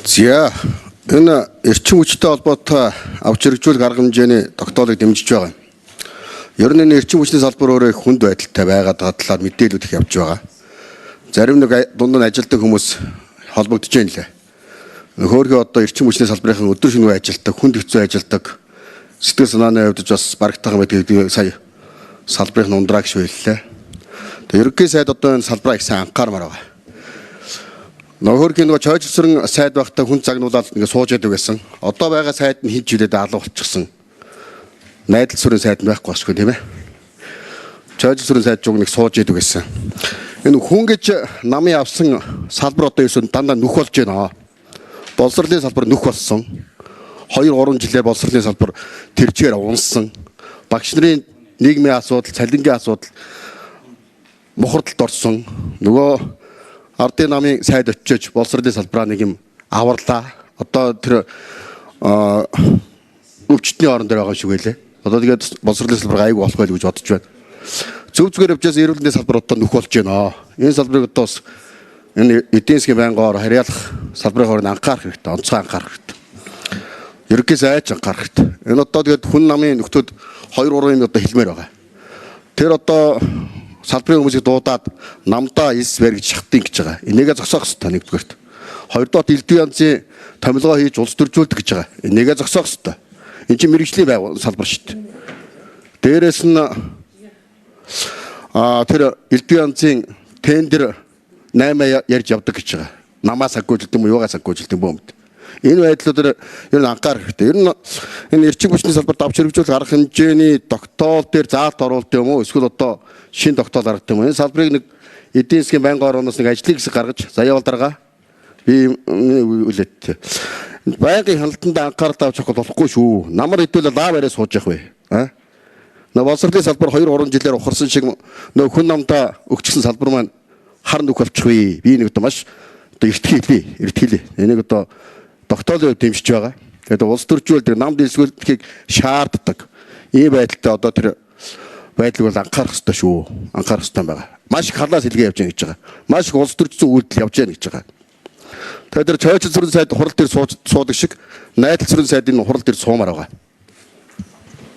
За, энэ эрчим хүчтэй холбоотой авч хэрэгжүүлэх арга хэмжээний тогтоолыг дэмжиж байгаа. Ер нь энэ эрчим хүчний салбар өөрөө их хүнд байдалтай байгаад байгаа талаар мэдээлүүд их явж байгаа. Зарим нэг дунд нь ажилтдаг хүмүүс холбогдож байна лээ. Хөөхөө одоо эрчим хүчний салбарын өдөр шөнөгүй ажилтдаг, хүнд хэцүү ажилтдаг, сэтгэл санааны хувьд ч бас барагтайхан байдаг гэдгийг сая салбарын ундраа гэж хэллээ. Тэгээ ерөнхий сайд одоо энэ салбараа их сайн анхаармаар байгаа. Нөхөрхийн нөгөө чойжлсрэн сайд байхдаа хүн загнуулаад ингээ сууж яадаг байсан. Одоо байгаа сайд нь хин ч үлээд алга болчихсон. Найдал сүрэн сайд нь байхгүй болчихгүй, тийм ээ. Чойжлсрэн сайд жуг нэг сууж яадаг байсан. Энэ хүн гэж намын авсан салбар одоо ерөөсөн дандаа нүх болж байна. Боловсролын салбар нүх болсон. 2 3 жилээр боловсролын салбар тэр чигээр унсан. Багш нарын нийгмийн асуудал, цалингийн асуудал мухардалд орсон. Нөгөө ардын намын сайд очиж боловсролын салбараа нэг юм аварлаа. Одоо тэр өвчтний орон дээр байгаа юм шиг байлээ. Одоо тэгээд боловсролын салбар айгүй болох байл гэж бодож байна. Зөв зүгээр явжээс эрүүл мэндийн салбар одоо нүх болж байна. Энэ салбарыг одоо бас энэ эдийн засгийн байнгоор харьяалах салбарын хооронд анхаарах хэрэгтэй, онцгой анхаарах хэрэгтэй. Ерөнхий сайж анхаарах хэрэгтэй. Энэ одоо тэгээд хүн намын нөхдүүд 2 3 юм одоо хэлмээр байгаа. Тэр одоо салбарын хүмүүсийг дуудаад намдаа эс бэр гэж шахтын гэж байгаа. Энийгээ зогсоох хэрэгтэй нэгдүгээрт. Хоёрдугаар элдв янзын томилгоо хийж улс төржүүлдэг гэж байгаа. Энийгээ зогсоох хэрэгтэй. Энэ чинь мэрэгжлийн байг салбар шүү дээ. Дээрээс нь тэр элдв янзын тендер 8 ярьж явдаг гэж байгаа. Намаа саггуужилт юм уу, юугаа саггуужилт юм бөө мэд. Энэ байдлуудаар ер нь анхаарах хэрэгтэй. Ер нь энэ эрчим хүчний салбарт авч хэрэгжүүлэх арга хэмжээний тогтоол дээр заалт оруулалт юм уу? Эсвэл одоо шин тогтоол гаргах юм уу? Энэ салбарыг нэг эдийн засгийн байнгын орооноос нэг ажлын хэсэг гаргаж заяавал дарга би үлээт. Байнгын хяналтанд анхаарал авч явах болохгүй шүү. Намар хэдүүлээ лав яриа сууж явах вэ? А? Нөө боловсролын салбар 2 3 жилээр ухарсан шиг нөө хүн намдаа өгчихсэн салбар маань хар нүх болчих вэ? Би нэг одоо маш одоо эртхийлээ. Эртхийлээ. Энийг одоо тогтоолын хувьд дэмжиж байгаа. Тэгээд улс төрчүүлдэг, нам дэлсгүүлдэхийг шаарддаг. Ийм байдалтай одоо тэр байдлыг бол анхаарах ёстой шүү. Анхаарах ёстой байгаа. Маш их халаас сэлгээ явж байгаа гэж байгаа. Маш их улс төрчсөн үйлдэл явж байгаа гэж байгаа. Тэгээд тэр чойжл сүрэн сайд хурал дээр сууж суудаг шиг найдал сүрэн сайдын хурал дээр суумаар байгаа.